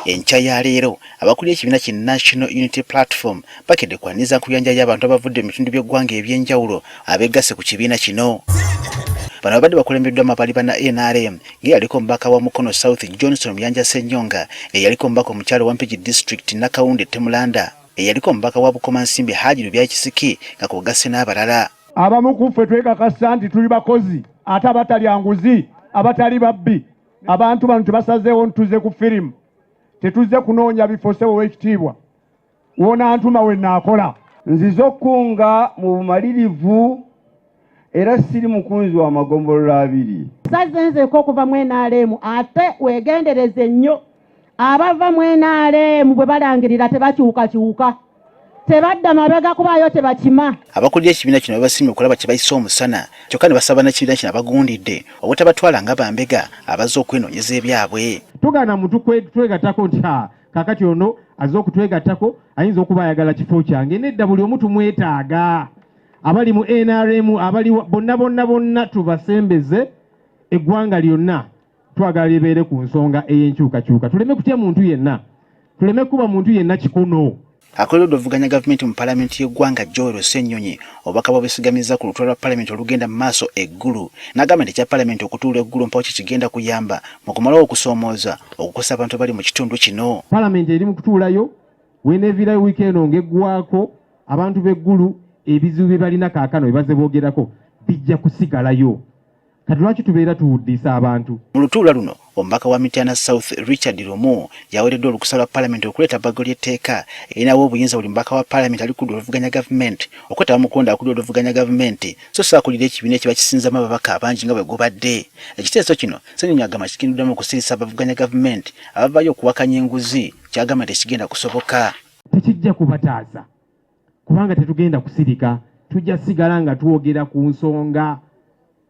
Enkya ya leero abakulira ekibiina ki National Unity Platform bakedde kwaniriza nkuyanja y'abantu abavudde mu bitundu by'eggwanga eby'enjawulo abeegasse ku kibiina kino. Bano babadde bakulembeddwa amabali banna NRM ng'eyaliko omubaka wa Mukono South Johnson Muyanja Ssenyonga, eyaliko omubaka omukyala owa Mpigi District Nakawunde Temulanda, eyaliko omubaka wa Bukomansimbi Haji Lubyayi Kisiki nga kw'ogasse n'abalala. Abamu ku ffe twekakasa nti tuli bakozi ate abatalya nguzi, abatali babbi. Abantu bano tebasazeewo ntuze ku firimu, tetuzze kunoonya bifo. Ssebo w'ekitiibwa, woonantuma we naakola. Nzize okukunga mu bumalirivu era siri mukunzi wa magombolola abiri. Saze nzeka okuva mu NRM, ate weegendereze nnyo abava mu NRM bwe balangirira tebakyukakyuka, tebadda mabega kubaayo tebakima. Abakulira ekibiina kino babasiimye okulaba kye bayise omusana, kyokka ne basaba bannakibiina kino abagundidde obutabatwala nga bambega abazze okwenoonyeza ebyabwe. Togaana muntu twegattako nti ha kaakati ono azze okutwegattako ayinza okuba ayagala kifo kyange. Nedda, buli omu tumwetaaga, abali mu NRM, abali bonna bonna bonna tubasembeze. Eggwanga lyonna twagala libeere ku nsonga ey'enkyukakyuka. Tuleme kutya muntu yenna, tuleme kuba muntu yenna kikono. Akolera oluvuganya gavumenti mu palamenti y'eggwanga Joel Ssenyonyi obubaka bwabwesigamizza ku lutuula lwa palamenti olugenda mu maaso e Gulu, n'agamba nti ekya palamenti okutuula e Gulu mpawo kye kigenda kuyamba mu kumalawo okusoomooza okukosa abantu abali mu kitundu kino. Palamenti eri mu kutuulayo, weneeviirayo wiiki eno ng'eggwako, abantu b'e Gulu ebizibu bye balina kaakano bye bazze boogerako bijja kusigalayo. Kati lwaki tubeera tuwuddiisa abantu? Mu lutuula luno omubaka wa Mityana South Richard Lumu yaweereddwa olukusa lwa palamenti okuleeta ebbago ly'etteeka erinawo obuyinza buli mubaka wa palamenti ali ku ludda oluvuganya gavumenti okwetaba mu kulonda akulira oluvuganya gavumenti, so si akulira ekibiina ekiba kisinzamu ababaka abangi nga bwe gubadde. Ekiteeso kino Ssenyonyi agamba kigendereddwamu okusirisa abavuganya gavumenti abavaayo okuwakanya enguzi, ky'agamba tekigenda kusoboka. Tekijja kubataasa kubanga tetugenda kusirika, tujja sigala nga twogera ku nsonga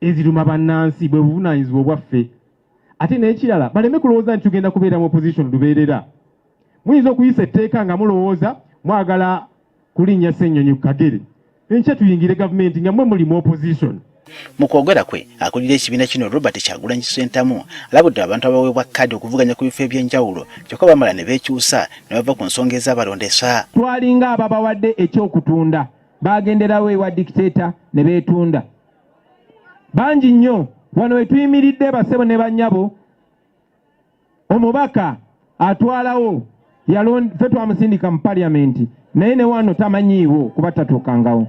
eziruma bannansi, bwe buvunaanyizibwa obwaffe. Ate n'ekirala, baleme kulowooza nti tugenda kubeera mu opposition lubeerera. Muyinza okuyisa etteeka nga mulowooza mwagala kulinnya Ssenyonyi ku kagere, enkya tuyingire gavumenti nga mmwe muli mu opposition. Mu kwogera kwe, akulira ekibiina kino Robert Kyagulanyi Ssentamu alabudde abantu abaweebwa kkaadi okuvuganya ku bifo eby'enjawulo kyokka bamala ne beekyusa ne bava ku nsonga ezaabalondesa. Twalinga ababawadde ekyokutunda, bagenderawo ewa dictator ne beetunda. Bangi nnyo wano we tuyimiridde, basebo ne bannyabo. Omubaka atwalawo ffe twamusindika mu parliament, naye ne wano tamanyiiwo kuba tatuukangawo.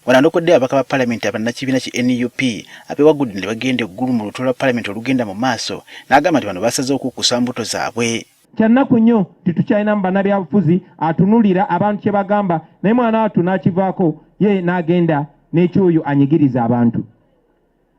Wano anokoddeyo ababaka ba palamenti abannakibiina ki NUP abeewagudde ne bagenda e Gulu mu lutuula lwa palamenti olugenda mu maaso, n'agamba nti bano basazeewo kukkusa mbuto zaabwe. Kyannaku nnyo nti tukyalinamu bannabyabufuzi atunulira abantu kye bagamba, naye mwana wattu n'akivaako ye n'agenda n'ekyoyo anyigiriza abantu.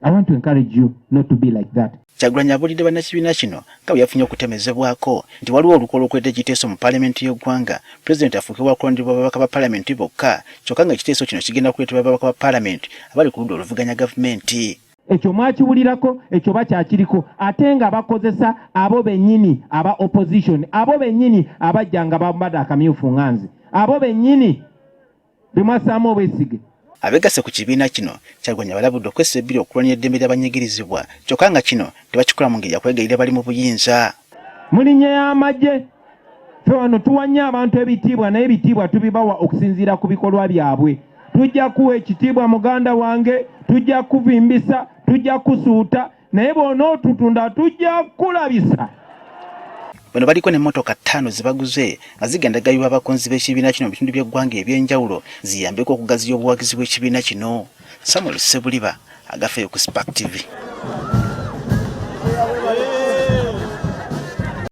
I want to encourage you not to be like that. Kyagulanyi abuulidde bannakibiina kino nga bwe yafunye okutemezebwako nti waliwo olukwe olw'okuleeta ekiteeso mu palamenti y'eggwanga, pulezidenti afuuke wa kulondebwa babaka ba palamenti bokka, kyokka ng'ekiteeso kino kigenda kuleetebwa ababaka ba palamenti abali ku ludda oluvuganya gavumenti. Ekyo mwakiwulirako, ekyo bakyakiriko, ate nga bakozesa abo bennyini aba opposition, abo bennyini abajja nga bambadde akamyufu nga nze, abo bennyini be mwassaamu obwesige. Abeegasse ku kibiina kino, Kyagulanyi abalabudde okwessa ebbiri okulwanira eddembe ly'abanyigirizibwa kyokka nga kino tebakikola mu ngeri ya kwegayirira bali mu buyinza. Mulinnya y'amagye, ffe wano tuwa nnyo abantu ebitiibwa, naye ebitiibwa tubibawa okusinziira ku bikolwa byabwe. Tujja kuwa ekitiibwa muganda wange, tujja kuvimbisa, tujja kusuuta, naye bw'onootutunda tujja kukulabisa. Bano baliko n'emmotoka ttaano ze baguze nga zigenda gabibwa abakunzi b'ekibiina kino mu bitundu by'eggwanga eby'enjawulo ziyambeko okugaziya obuwagizi bw'ekibiina kino. Samuel Ssebuliba, Agafeeyo ku Spark TV.